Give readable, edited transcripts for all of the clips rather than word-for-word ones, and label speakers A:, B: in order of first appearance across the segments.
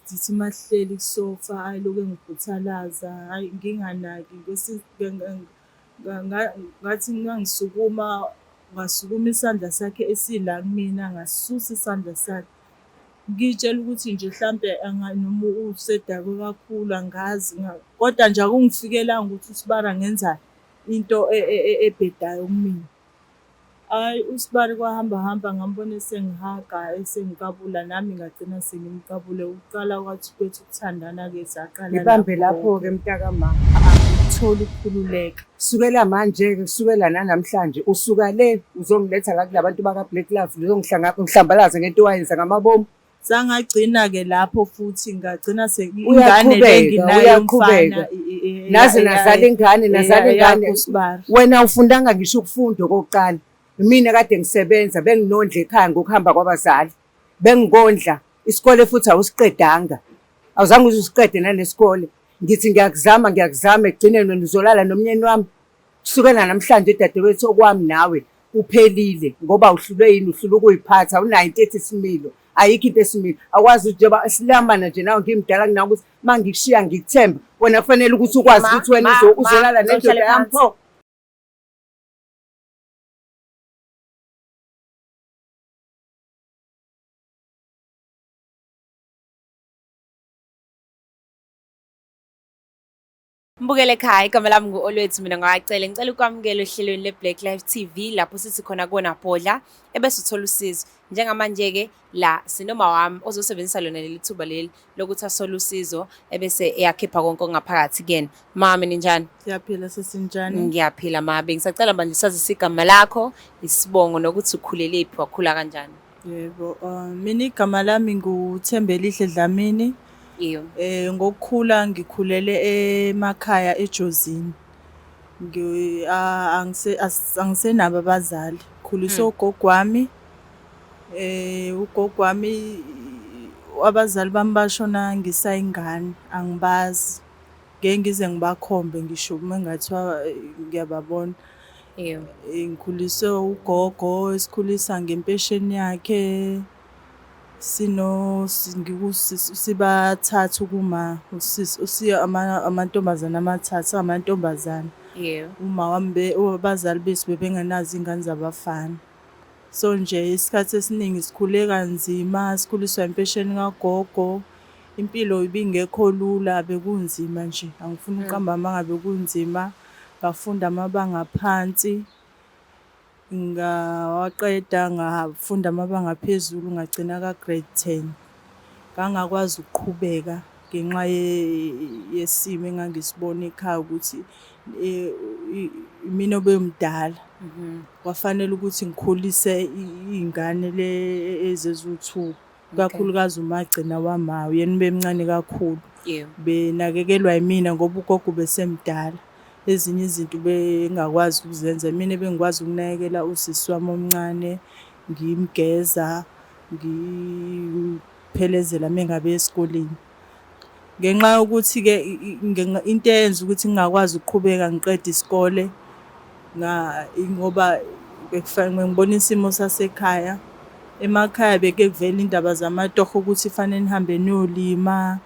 A: Sithi masihleli kusofa ayi lokhu engibhuthalaza, hhayi nginganaki ngathi uma ngisukuma ngasukuma isandla sakhe esila kumina ngasisusa isandla sakhe. Ngiy'tshela ukuthi nje hlampe noma usedakwe kakhulu angazi kodwa nje akungifikelanga ukuthi usibari angenza into ebhedayo kumina. Hhayi usibari kwahamba hamba ngambona esengihaga esengiqabula nami ngagcina sengimqabule. Ukuqala kwethu ukuthandana-ke saqala
B: Ngibambe lapho-ke mntakama.
A: Angikutholi ukukhululeka.
B: Kusukela manje-ke kusukela nanamhlanje usuka le uzongiletha la kulabantu baka-Black Love uzongihlambalaza ngento owayenza ngamabomu.
A: Sangagcina-ke lapho futhi ngagcina ingane le
B: Uyaqhubeka,
A: nginayo
B: uyaqhubeka.
A: yomfana
B: Naze nazala ingane, nazala ingane.
A: Usibari.
B: Wena awufundanga ngisho ukufunda okokuqala. Mina kade ngisebenza benginondla ekhaya ngokuhamba kwabazali. Bengikondla isikole futhi awusiqedanga. Awuzange uze usiqede nanesikole. Ngithi ngiyakuzama ngiyakuzama ekugcineni wena uzolala nomnyeni wami. Kusukela namhlanje dadewethu okwami nawe kuphelile ngoba uhlulwe yini uhlulwe ukuyiphatha awunayo into ethi isimilo ayikho into esimilo akwazi ukuthi njengoba silamana nje nawe ngimdala kunawe ukuthi uma ngikushiya ngikuthemba wena kufanele ukuthi ukwazi
C: Ma,
B: ukuthi wena
C: ma, ma,
B: uzolala
C: ngicela
B: nendoda
C: uhlale
B: yami
C: phansi.
B: pho.
C: Mbukele ekhaya, igama lami ngu-Olwethu mina ngwacele. Ngicela ukwamukela ohlelweni le-Black Life TV lapho sithi khona kuwona bhodla ebese uthola usizo. Njengamanje-ke la sinoma wami ozosebenzisa lona leli thuba leli lokuthi asole usizo ebese eyakhipha konke okungaphakathi kuyena. Mama ninjani?
A: Siyaphila sesinjani?
C: Ngiyaphila ma, bengisacela manje usazise igama lakho, isibongo nokuthi ukhulelephi, wakhula kanjani.
A: Yebo, mina igama lami nguThembelihle Dlamini.
C: Iyo.
A: Ngokukhula ngikhulele emakhaya eJozini. Angisenabo abazali. Ngikhuliswe ugogo wami. Ugogo wami abazali bami bashona ngisayingane, angibazi. Ngeke ngize ngibakhombe ngisho uma kungathiwa ngiyababona.
C: Iyo.
A: Ngikhuliswe ugogo esikhulisa ngempesheni yakhe. Sibathathu kuma usisi amantombazane amathathu amantombazane.
C: Yebo.
A: Uma wami abazali bethu bebengenazo iy'ngane zabafana. So nje isikhathi esiningi sikhule kanzima, sikhuliswa impesheni kagogo. Impilo ibingekho lula, bekunzima nje, angifuni ukuqamba amanga bekunzima. Ngafunda amabanga aphansi, ngawaqeda ngafunda amabanga aphezulu ngagcina ka-grade 10. Ngangakwazi ukuqhubeka ngenxa yesimo engangisibona ekhaya ukuthi imina obemdala. Kwafanele ukuthi ngikhulise iy'ngane le ezeziwu-two, ikakhulukazi umagcina wama, uyena ubemncane kakhulu.
C: Yebo.
A: Benakekelwa yimina ngoba ugogo ubesemdala. Ezinye izinto bengakwazi ukuzenza, imina ebengikwazi ukunakekela usisi wami omncane, ngimgeza, ngiphelezela uma ngabe eya esikoleni. Ngenxa yokuthi-ke into eyenza ukuthi ngingakwazi ukuqhubeka ngiqede isikole ngoba ngibona isimo sasekhaya. Emakhaya bekuke kuvele iy'ndaba zamatoho ukuthi fanele nihambe niyolima,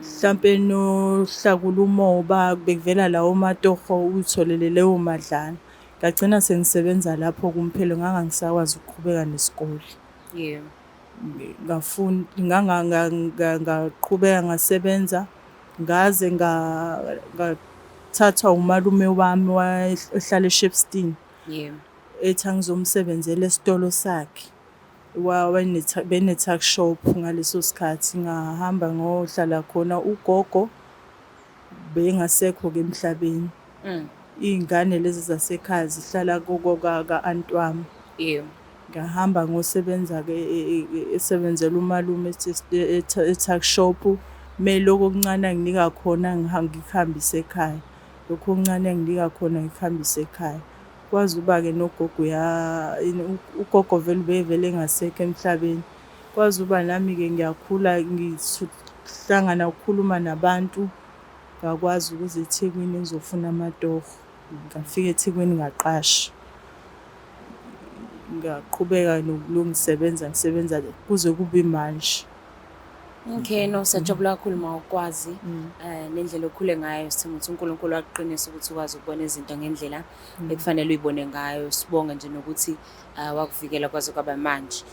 A: mhlampe niyohlakula umoba, bekuvela lawo matoho uy'tholele leyo madlana. Ngagcina sengisebenza lapho kumphelo ngangangisakwazi ukuqhubeka nesikole.
C: Yebo.
A: Ngaqhubeka ngasebenza ngaze ngathathwa umalume wami ohlala eShepstone.
C: Yebo.
A: Ethi angizomsebenzela esitolo sakhe. Bene-tuck shop ngaleso sikhathi ngahamba ngohlala khona ugogo bengasekho-ke emhlabeni. Iy'ngane lezi zasekhaya zihlala ka-anti wami.
C: Yebo.
A: Ngahamba ngosebenza-ke esebenzela umalume e-tuck shop. Lokhu okuncane anginika khona ngikuhambise ekhaya. Lokhu okuncane anginika khona ngikuhambise ekhaya. Kwaze uba-ke nogogo ugogo vele ubevele engasekho emhlabeni. Kwaze uba nami-ke ngiyakhula ngihlangana ukukhuluma nabantu, ngakwazi ukuza eThekwini ngizofuna amatoho. Ngafika eThekwini ngaqasha. Ngaqhubeka nokulokhu ngisebenza ngisebenza kuze kube imanje.
C: Okay, no, siyajabula kakhulu uma ukwazi nendlela okhule ngayo. Sithemba ukuthi uNkulunkulu akuqinise ukuthi ukwazi ukubona izinto ngendlela ekufanele uyibone ngayo. Sibonge nje nokuthi wakuvikela kwaze kwaba manje.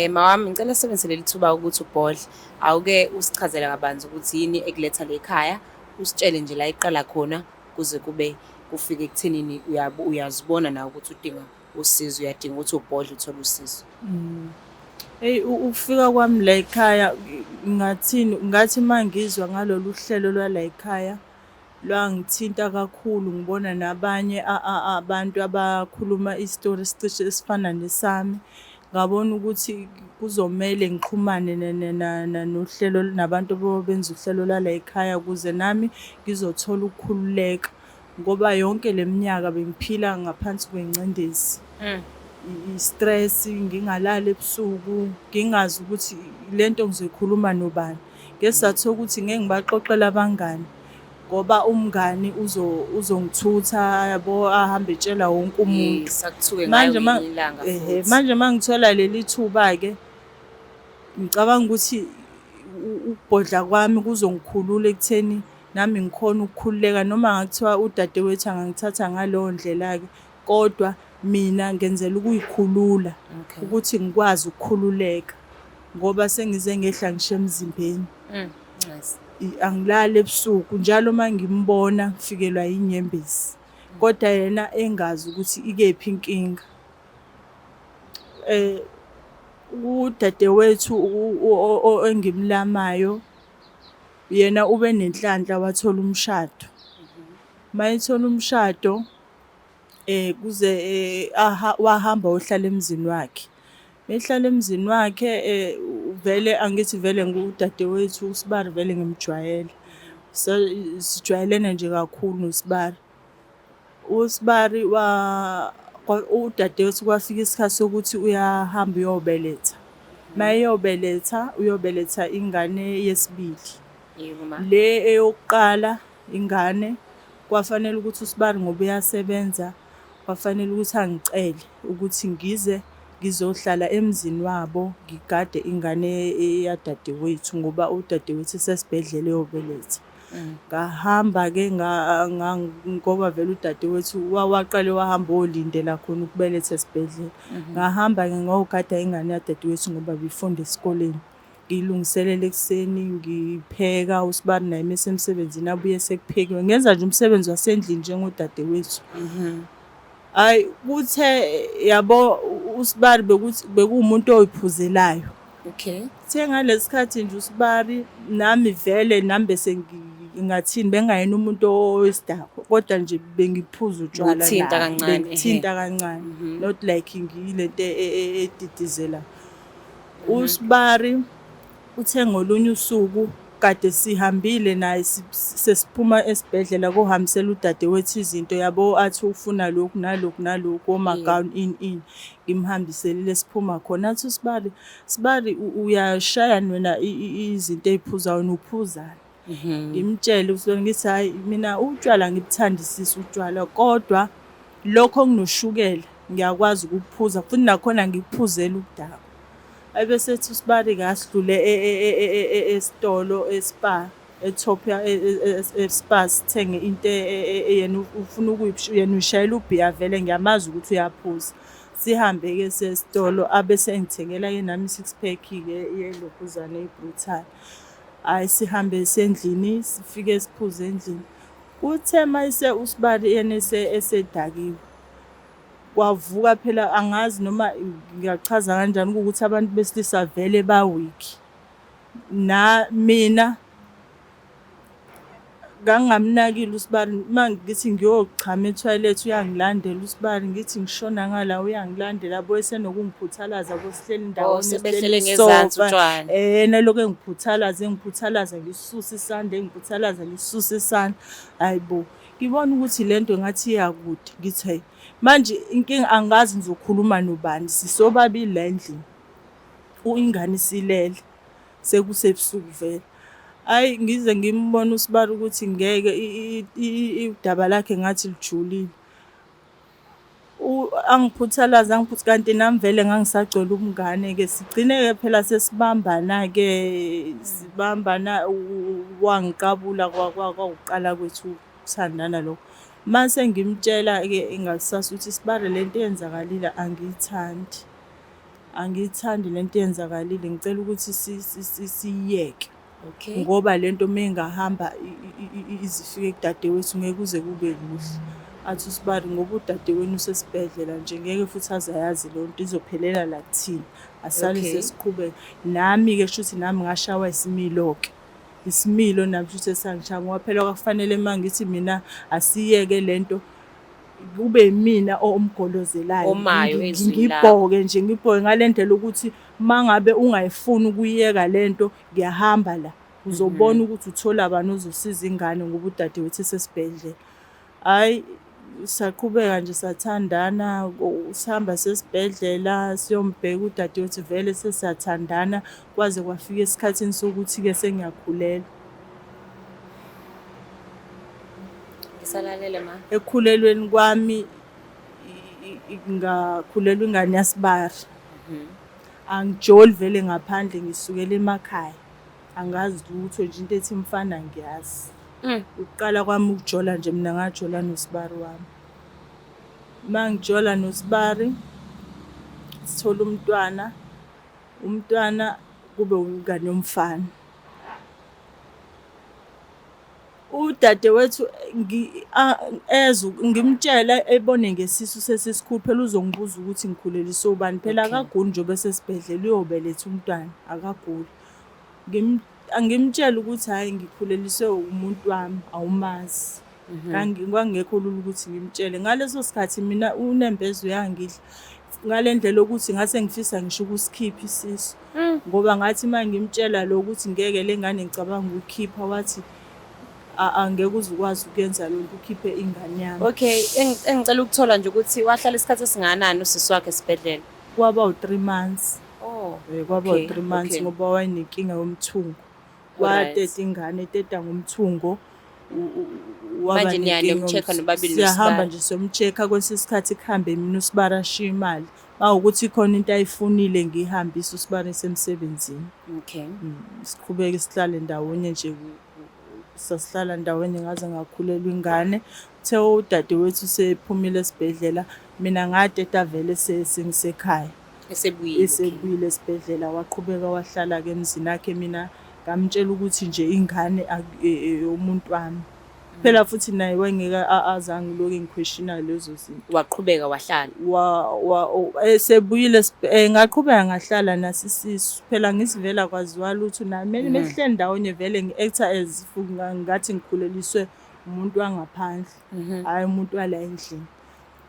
C: Mawami, ngicela sisebenzise leli thuba ukuthi ubhodle. Awuke usichazele kabanzi ukuthi yini ekuletha le ekhaya, usitshele nje la iqala khona kuze kube kufike ekuthenini uyazibona nawe ukuthi udinga usizo, uyadinga ukuthi ubhodle uthole usizo.
A: Eyi, ukufika kwami la ekhaya, ngathini, ngathi uma ngizwa ngalolu hlelo lwala ekhaya lwangithinta kakhulu, ngibona nabanye abantu abakhuluma isitori esicishe esifana nesami. Ngabona ukuthi kuzomele ngixhumane nohlelo nabantu abenza uhlelo lwala ekhaya ukuze nami ngizothola ukukhululeka, ngoba yonke le minyaka bengiphila ngaphansi kwengcindezi. I-stress, ngingalali ebusuku, ngingazi ukuthi lento ngizoyikhuluma nobani. Ngesizathu sokuthi ngeke ngibaxoxele abangani, ngoba umngani uzongithutha yabo, ahambe etshela wonke umuntu.
C: Yes, akuthuke ngayo
A: Manje ma
C: ngelinye ilanga
A: ehe
C: futhi.
A: Manje mangithola leli thuba-ke, ngicabanga ukuthi ukubhodla kwami kuzongikhulula ekutheni nami ngikhone ukukhululeka, noma ngakuthiwa udadewethu angangithatha ngaleyo ndlela-ke, kodwa mina ngenzela ukuyikhulula ukuthi ngikwazi ukukhululeka, ngoba sengize ngehla ngisho emzimbeni.
C: Nice.
A: Angilali ebusuku, njalo uma ngimbona ngifikelwa yinyembezi, kodwa yena engazi ukuthi ikephi inkinga. Udadewethu engimlamayo yena ube nenhlanhla, wathola umshado. Mayethola umshado, kuze wahamba wayohlala emzini wakhe. Mehlala emzini wakhe, vele angithi vele ngudadewethu uSibari, vele ngimjwayele. Sijwayelene nje kakhulu noSibari. USibari udadewethu kwafika isikhathi sokuthi uyahamba uyobeletha. Mayeyobeletha, uyobeletha ingane yesibili.
C: Yebo ma.
A: Le eyokuqala ingane kwafanele ukuthi uSibari, ngoba uyasebenza, kwafanele ukuthi angicele ukuthi ngize ngizohlala emzini wabo ngigade ingane yadadewethu, ngoba udadewethu esesibhedlela eyobeletha. Ngahamba-ke ngoba vele udadewethu waqale wahamba olindela khona ukubeletha esibhedlela. Ngahamba-ke ngayogada ingane yadadewethu ngoba bifunda esikoleni. Ngiyilungiselela ekuseni, ngipheka, uSibari naye mese emsebenzini abuye sekuphekiwe. Ngenza nje umsebenzi wasendlini njengodadewethu. Hhayi, kuthe yabo uSibari bekuthi bekuwumuntu oy'phuzelayo. Kuthe ngalesi sikhathi nje uSibari nami vele nami bese ngingathini, bengingayena umuntu oyisidakwa, kodwa nje bengiphuza utshwala
C: Buthinta
A: nami.
C: kancane, ehe.
A: Bengithinta kancane, not like ngiyilento edidizela. USibari uthe ngolunye usuku kade sihambile naye, sesiphuma esibhedlela kohambisela udadewethu izinto, yabo, athi ufuna lokhu nalokhu nalokhu, omagawuni ini ini, ngimhambiselile. Siphuma khona, athi uSibari, "Sibari, uyashaya wena izinto ey'phuzayo, wena uphuzani?" Ngimtshele uSibari, ngithi, "Hhayi, mina utshwala ngibuthandisisi utshwala, kodwa lokho okunoshukela ngiyakwazi ukukuphuza, futhi nakhona ngikuphuzela ukudakwa." Ebese ethi uSibari-ke asidlule esitolo e-Spar, e-Top, e-Spar, sithenge into yena ufuna yena uyishayela ubhiya, vele ngiyamazi ukuthi uyaphuza. Sihambe-ke siye esitolo, abese engithengela-ke nami i-six pack-ke yelokhuzana ye-Brutal. Hhayi, sihambe sendlini, sifike siphuze endlini. Kuthe mayise uSibari yena esedakiwe, kwavuka phela, angazi noma ngingachaza kanjani ukuthi abantu besilisa vele ba-weak. Na mina ngangingamnakile uSibari, uma ngithi ngiyochama ethoyilethi uyangilandela uSibari, ngithi ngishona ngala uyangilandela, yabo, esenokungiphuthalaza yabo, sihleli
C: Oh,
A: ndawonye,
C: sebehlele
A: sihleli
C: ngezansi
A: sofa.
C: utshwala.
A: Yena lokhu engiphuthalaza, engiphuthalaza, ngisuse isandla, engiphuthalaza, ngisuse isandla. Hhayi bo, ngibona ukuthi lento ngathi iyakude, ngithi hayi manje inkinga angazi ngizokhuluma nobani, sisobabili la endlini, ingane isilele, sekusebusuku vele. Hhayi, ngize ngimbone uSibari ukuthi ngeke, udaba lakhe ngathi lijulile. Angiphuthalaze angiphuthi kanti nami vele ngangisagcwele ubungane-ke. Sigcine-ke phela sesibambana-ke, sibambana wangiqabula kwawukuqala kwethu ukuthandana lokho. Mase ngimtshela-ke ngakusasa ukuthi sibari le nto eyenzakalile angiyithandi. Angiyithandi le nto eyenzakalile ngicela ukuthi siyiyeke.
C: Okay.
A: Ngoba le nto uma ingahamba ize ifike kudadewethu ngeke kuze kube kuhle. Athi usibari ngoba udadewenu usesibhedlela nje ngeke futhi aze ayazi leyo nto izophelela la kuthina. Asale sesiqhubeka. Nami-ke shuthi nami ngashawa isimilo-ke. Isimilo nami shuthi esangishaya ngoba phela kwakufanele uma ngithi mina asiyeke le nto kube yimina omgolozelayo.
C: Omayo ezwini lakho.
A: Ngibhoke nje ngibhoke ngale ndlela ukuthi uma ngabe ungayifuni ukuyiyeka le nto ngiyahamba la uzobona mhm. ukuthi uthola bani ozosiza ingane ngoba udadewethu esesibhedlela hhayi saqhubeka nje sathandana sihamba sesibhedlela siyombheka udadewethu vele sesiyathandana kwaze kwafika esikhathini sokuthi-ke sengiyakhulelwa
C: Ngisalalele ma.
A: Ekukhulelweni kwami ngakhulelwa ingane yasibari. Mhm. Angijoli vele ngaphandle ngisukela emakhaya. Angazi lutho nje into ethi mfana ngiyazi. Ukuqala kwami ukujola nje mina ngajola nosibari wami. Uma ngijola nosibari sithola umntwana, umntwana kube umngane yomfana. Udadewethu ezwe ngimtshele ebone ngesisu sesisikhulu phela uzongibuza ukuthi ngikhuleliswe ubani. Phela akaguli njengoba esesibhedlela uyobeletha umntwana akaguli. Ngimtshele ukuthi hhayi ngikhuleliswe umuntu wami awumazi. Kwakungekho lula ukuthi ngimtshele. Ngaleso sikhathi mina unembeza uyangidla ngale ndlela yokuthi ngase ngifisa ngisho ukusikhipha isisu. Ngoba ngathi uma ngimtshela lo ukuthi ngeke le ngane ngicabanga ukuyikhipha wathi angeke uze ukwazi ukuyenza loo nto ukhiphe ingane yami.
C: Okay, engicela ukuthola nje ukuthi wahlala isikhathi esingakanani usisi wakhe esibhedlela?
A: Kwaba u-three months.
C: Oh,
A: Kwaba u-three months ngoba wayenenkinga yomthungo. Wateta ingane eteta ngomthungo
C: waba Manje niya nenkinga niyomcheck-a nobabili
A: Siyahamba nosibari? nje siyomcheck-a kwesinye isikhathi kuhambe mina usibari ashiye imali. Mawukuthi khona into ayifunile ngiyihambise usibari esemsebenzini.
C: Okay.
A: Siqhubeke sihlale ndawonye nje sasihlala ndawonye ngaze ngakhulelwa ingane. Uthe udadewethu usephumile esibhedlela mina ngateta vele sengisekhaya.
C: Esebuyile.
A: Esebuyile esibhedlela waqhubeka wahlala-ke emzini wakhe mina ngamtshela ukuthi nje ingane umuntu wami. Phela futhi naye wayengeke aze angiloke ngikhweshina lezo zinto.
C: Waqhubeka wahlala.
A: Esebuyile ngaqhubeka ngahlala naso isisu. Phela ngisivela kwaziwa lutho nami mesihleli ndawonye vele ngi-act-a as if ngathi ngikhuleliswe umuntu wangaphandle, hhayi umuntu wala endlini.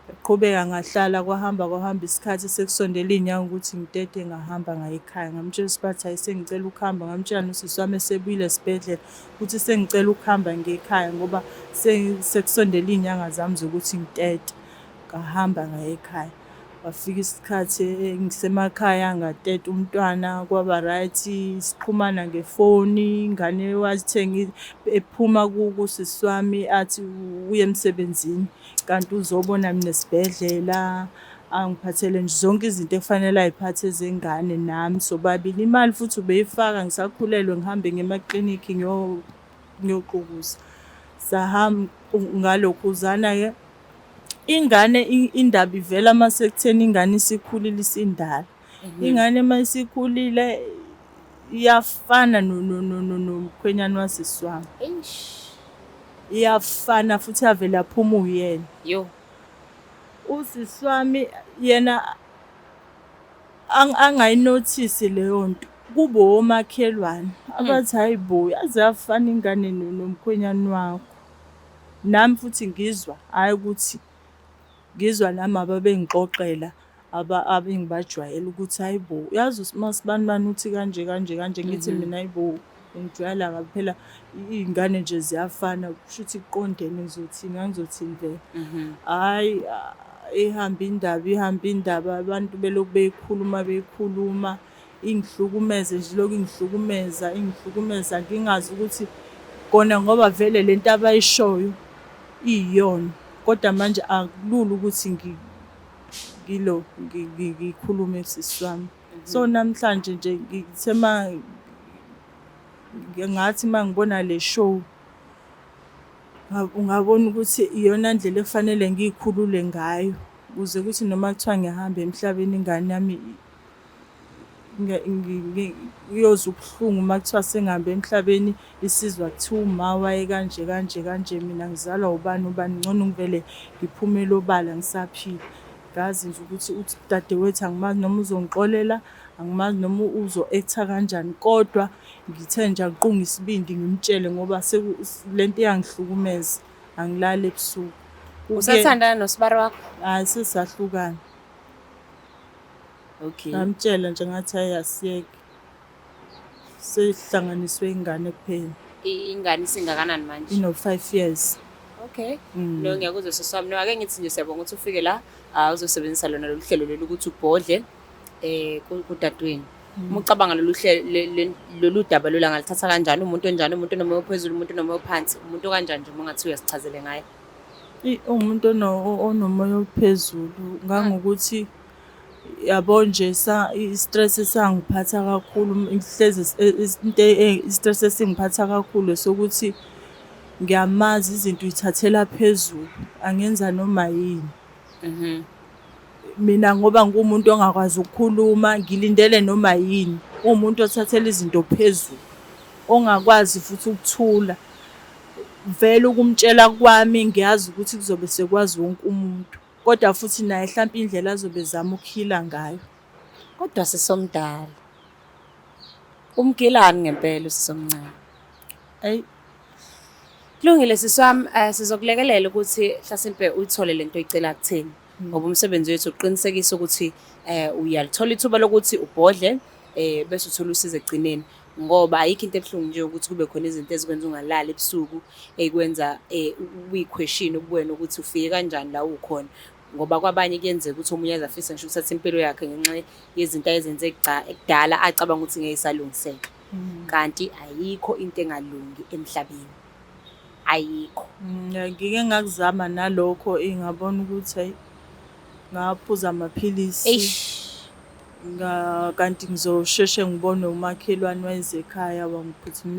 A: Ngaqhubeka ngahlala kwahamba kwahamba isikhathi sekusondela iy'nyanga ukuthi ngitete ngahamba ngaya ekhaya. Ngamtshela usiphathi hhayi sengicela ukuhamba, ngamtshela nosisi wami esebuyile esibhedlela ukuthi sengicela ukuhamba ngiye ekhaya ngoba sekusondele iy'nyanga zami zokuthi ngitete. Ngahamba ngaya ekhaya. Kwafika isikhathi ngisemakhaya ngateta umntwana kwaba right, sixhumana ngefoni, ingane wayithenga ephuma kusisi wami athi uya emsebenzini. Kanti uzobona mina esibhedlela angiphathele nje zonke izinto ekufanele ay'phathe zengane nami sobabili. Imali futhi ubeyifaka ngisakhulelwe ngihambe ngiye emaklinikhi ngiyoqukuza. Sahamba ngalokhuzana-ke. Ingane indaba ivela uma sekutheni ingane isikhulile isindala. Ingane uma isikhulile iyafana nomkhwenyana wasisi wami.
C: Eish.
A: Iyafana futhi avele aphuma uyena.
C: Yo.
A: Usisi wami yena angayinothisi leyo nto. Kube omakhelwane abathi hayi bo yaze yafana ingane nomkhwenyana wakho. Nami futhi ngizwa hhayi ukuthi ngizwa nami ababengixoxela abengibajwayele ukuthi hayi bo uyazi uMasibanibani uthi kanje kanje kanje ngithi mina hayi bo ungijwayela kabi phela iy'ngane nje ziyafana kushuthi kuqondene ngizothini ngangizothini vele. Hhayi ihambe indaba ihambe indaba abantu belokhu beyikhuluma beyikhuluma ingihlukumeze nje ilokhu ingihlukumeza ingihlukumeza ngingazi ukuthi kona ngoba vele lento abayishoyo iyiyona kodwa manje akulula ukuthi ngilo ngikhulume kusisi wami. So namhlanje nje ngithe ma ngathi uma ngibona le show ungabona ukuthi iyona ndlela ekufanele ngiyikhulule ngayo ukuze kuthi noma kuthiwa ngiyahamba emhlabeni ingane yami iyozwa ubuhlungu uma kuthiwa sengihambe emhlabeni isizwa kuthiwa uma wayekanje kanje kanje mina ngizalwa ubani ubani ngcono ngivele ngiphumele obala ngisaphila. Ngazi nje ukuthi udadewethu angimazi noma uzongixolela, angimazi noma uzo-act-a kanjani kodwa ngithe nje angiqunge isibindi ngimtshele ngoba le nto iyangihlukumeza, angilali ebusuku.
C: Usathandana nosibari wakho?
A: Hhayi sesahlukana.
C: Okay.
A: Ngamtshela nje ngathi hhayi asiyeke. Sehlanganiswe ingane kuphela.
C: Ingane isingakanani manje?
A: Ino-5 years.
C: Okay. No ngiyakuzwa sisi wami. No ake ngithi nje siyabonga ukuthi ufike la, uzosebenzisa lona lolu hlelo lolu ukuthi ubhodle kudadewenu. Uma ucabanga lolu hlelo lolu daba lolu angalithatha kanjani umuntu onjani, umuntu onomoya ophezulu, umuntu onomoya ophansi, umuntu okanjani nje uma ungathi uyasichazele ngaye.
A: Uwumuntu onomoya ophezulu ngangokuthi yabo nje i-stress esangiphatha kakhulu hlezi into i-stress esingiphatha kakhulu esokuthi ngiyamazi izinto uyithathela phezulu angenza noma yini. Mina ngoba ngiwumuntu ongakwazi ukukhuluma ngilindele noma yini. Uwumuntu othathela izinto phezulu, ongakwazi futhi ukuthula. Vele ukumtshela kwami ngiyazi ukuthi kuzobe sekwazi wonke umuntu. Kodwa futhi naye hlampe indlela azobe ezama ukuhila ngayo.
C: Kodwa sisomdala. Umgilani ngempela usisomncane.
A: Ayi.
C: Kulungile sisi wami, sizokulekelela ukuthi hlasimpe uyithole lento oyicela kuthini. Ngoba umsebenzi wethu uqinisekisa ukuthi uyalithola ithuba lokuthi ubhodle bese uthola usizo ekugcineni. Ngoba ayikho into ebuhlungu nje ukuthi kube khona izinto ezikwenza ungalali ebusuku, ey'kwenza uyi-question kuwena ukuthi ufike kanjani la ukhona. Ngoba kwabanye kuyenzeka ukuthi omunye aze afise ngisho ukuthatha impilo yakhe ngenxa yezinto ayezenze kudala acabanga ukuthi ngeke isalungiseka. Kanti ayikho into engalungi emhlabeni. Ayikho.
A: Ngike ngakuzama nalokho ngabona ukuthi hhayi ngaphuza amaphilisi.
C: Eish.
A: Kanti ngizosheshe ngibone umakhelwane wayeze ekhaya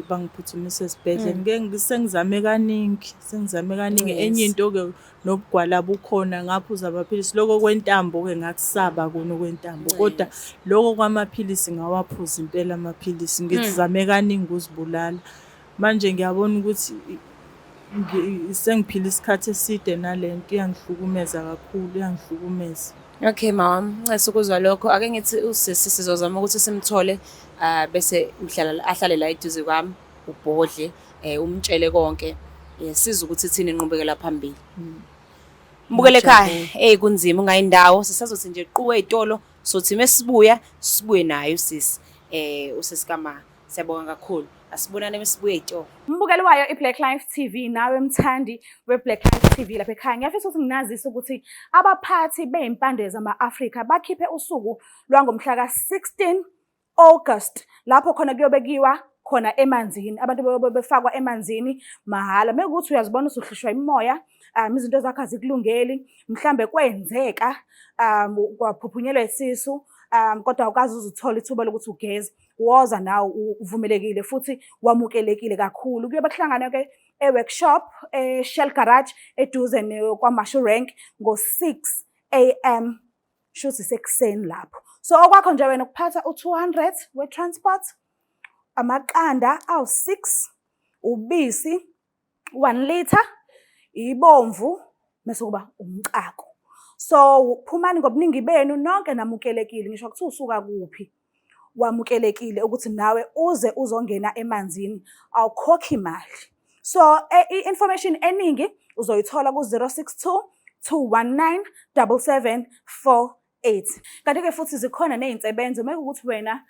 A: bangiphuthumisa esibhedlela. Ngike sengizame kaningi, sengizame kaningi. Enye into-ke nobugwala bukhona ngaphuza amaphilisi. Lokho kwentambo-ke ngakusaba kona okwentambo kodwa lokho kwamaphilisi ngawaphuza impela amaphilisi. Ngizame kaningi ukuzibulala. Manje ngiyabona ukuthi sengiphila isikhathi eside nale nto iyangihlukumeza kakhulu, iyangihlukumeza.
C: Okay mama, ncese ukuzwa lokho. Ake ngithi usisi sizozama ukuthi simthole bese uhlala ahlale la eduze kwami ubhodle umtshele konke siza ukuthi thini inqubekela phambili. Mbukele ekhaya, hey kunzima ungayindawo, sisazothi nje quwe ezitolo sothi mesibuya sibuye naye usisi usisi kaMa. Siyabonga kakhulu. Asibonane mesibuye ezitolo.
D: Mbukeli wayo iBlack Life TV nawe mthandi weBlack Life TV lapha ekhaya. Ngiyafisa ukuthi nginazise ukuthi abaphathi bezimpande zama-Afrika bakhiphe usuku lwangomhla ka-16 August lapho khona kuyobekiwa khona emanzini, abantu bayobe befakwa emanzini mahhala. Mekuwukuthi uyazibona usuhlushwa imimoya, izinto zakho azikulungeli, mhlambe kwenzeka kwaphuphunyelwa isisu, kodwa awukaze uze uthole ithuba lokuthi ugeze, woza nawe uvumelekile futhi wamukelekile kakhulu. Kuyobe kuhlanganwe-ke e-workshop e-Shell Garage eduze kwaMashu Rank ngo-6 am, shuthi sekuseni lapho. So okwakho nje wena ukuphatha u-200 we-transport, amaqanda awu-6, ubisi 1 litre, ibomvu mese kuba umcako. So phumani ngobuningi benu nonke namukelekile, ngisho kuthiwa usuka kuphi wamukelekile ukuthi nawe uze uzongena emanzini, awukhokhi imali. So i-information eningi uzoyithola ku-062 219 7748. Kanti-ke futhi zikhona ney'nsebenzo, uma kuwukuthi wena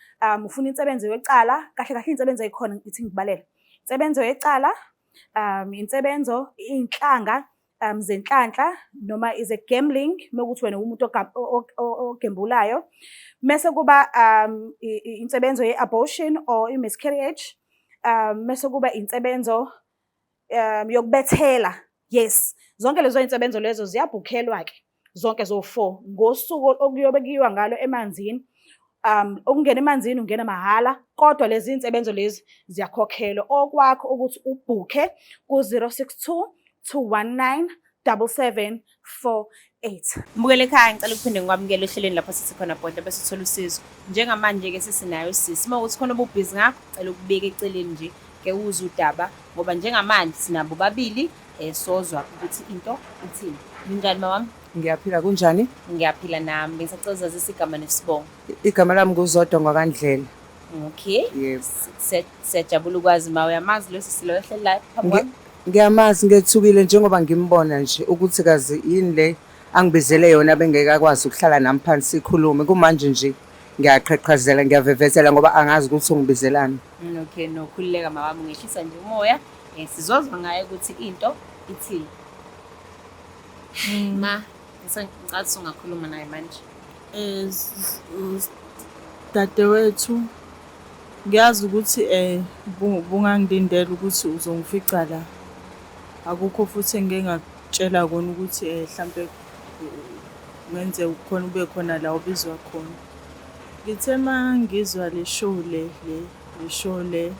D: ufuna insebenzo yecala, kahle kahle iy'nsebenzo ey'khona ngithi ngibalele. Insebenzo yecala, insebenzo, iy'nhlanga zenhlanhla noma is a gambling, uma kuwukuthi wena uwumuntu ogembulayo. Mese kuba insebenzo ye-abortion or i-miscarriage, mese kuba insebenzo yokubethela. Yes, zonke lezo iy'nsebenzo lezo ziyabhukhelwa-ke. Zonke zo-four ngosuku okuyobe kuyiwa ngalo emanzini. Ukungena emanzini ungena mahhala, kodwa lezi iy'nsebenzo lezi ziyakhokhelwa. Okwakho ukuthi ubhukhe ku-062 219 7748.
C: Mbukele ekhaya, ngicela ukuphinde ngikwamukele ohlelweni lapho sithi khona bhodla bese uthola usizo. Njengamanje-ke sesinayo usisi. Uma kuwukuthi khona obubhizi ngakho, cela ukubeka eceleni nje ke uzwe udaba ngoba njengamanje sinabo babili sozwa ukuthi into ithini. Ninjani mawami?
B: Ngiyaphila, kunjani?
C: Ngiyaphila nami. Bengisacela uzazise igama nesibongo.
B: Igama lami nguZodwa ngwakaNdlela.
C: Okay.
B: Yebo.
C: Siyajabula ukwazi ma uyamazi lo sisi lo ohleli la phambi kwami.
B: Ngiyamazi, ngethukile njengoba ngimbona nje ukuthi kazi yini le angibizele yona bengeke akwazi ukuhlala nami phansi sikhulume. Kumanje nje ngiyaqhaqhazela, ngiyavevezela ngoba angazi ukuthi ungibizelani.
C: Okay, no, khululeka mawami, ngehlisa nje umoya. Sizozwa ngaye ukuthi into ithini. Ma, ngicela ungakhuluma naye manje.
A: Dadewethu, ngiyazi ukuthi bungangilindela ukuthi uzongifica la. Akukho futhi engike ngakutshela kona ukuthi hlampe kungenzeka khona ube khona la obizwa khona. Ngithe uma ngizwa le show le le le show le,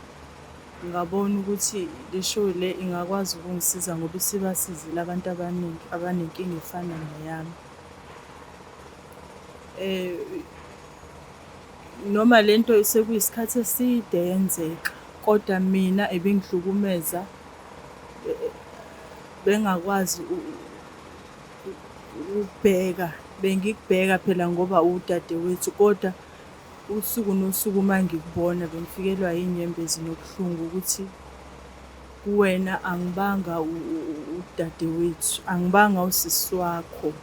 A: ngabona ukuthi le show le ingakwazi ukungisiza ngoba isibasizile abantu abaningi abanenkinga efana neyami. Noma lento sekuyisikhathi eside yenzeka, kodwa mina ibingihlukumeza, bengakwazi ukubheka, bengikubheka phela ngoba uwudadewethu, kodwa usuku nosuku uma ngikubona bengifikelwa iy'nyembezi nobuhlungu ukuthi kuwena angibanga udadewethu, angibanga usisi wakho.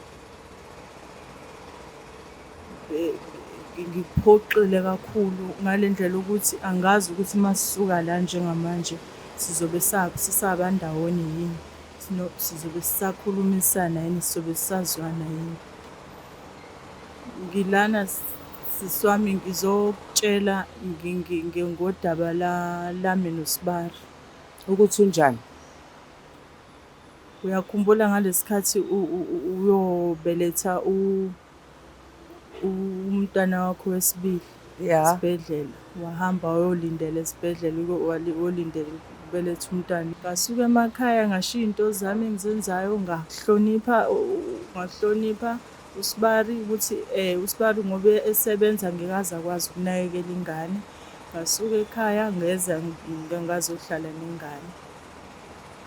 A: Ngikuphoxile kakhulu ngale ndlela ukuthi angazi ukuthi uma sisuka la njengamanje sizobe sisaba ndawonye yini, sizobe sisakhulumisana yini, sizobe sisazwana yini. Ngilana sisi wami ngizokutshela ngodaba lami noSibari.
B: Ukuthi unjani?
A: Uyakhumbula ngalesikhathi uyobeletha umntwana wakho wesibili esibhedlela, wahamba wayolindela esibhedlela uyolindela ukubeletha umntwana. Ngasuka emakhaya ngashiya iy'nto zami engizenzayo, ngahlonipha ngahlonipha uSibari ukuthi uSibari ngoba esebenza ngeke aze akwazi ukunakekela ingane. Ngasuka ekhaya ngeza ngazohlala nengane.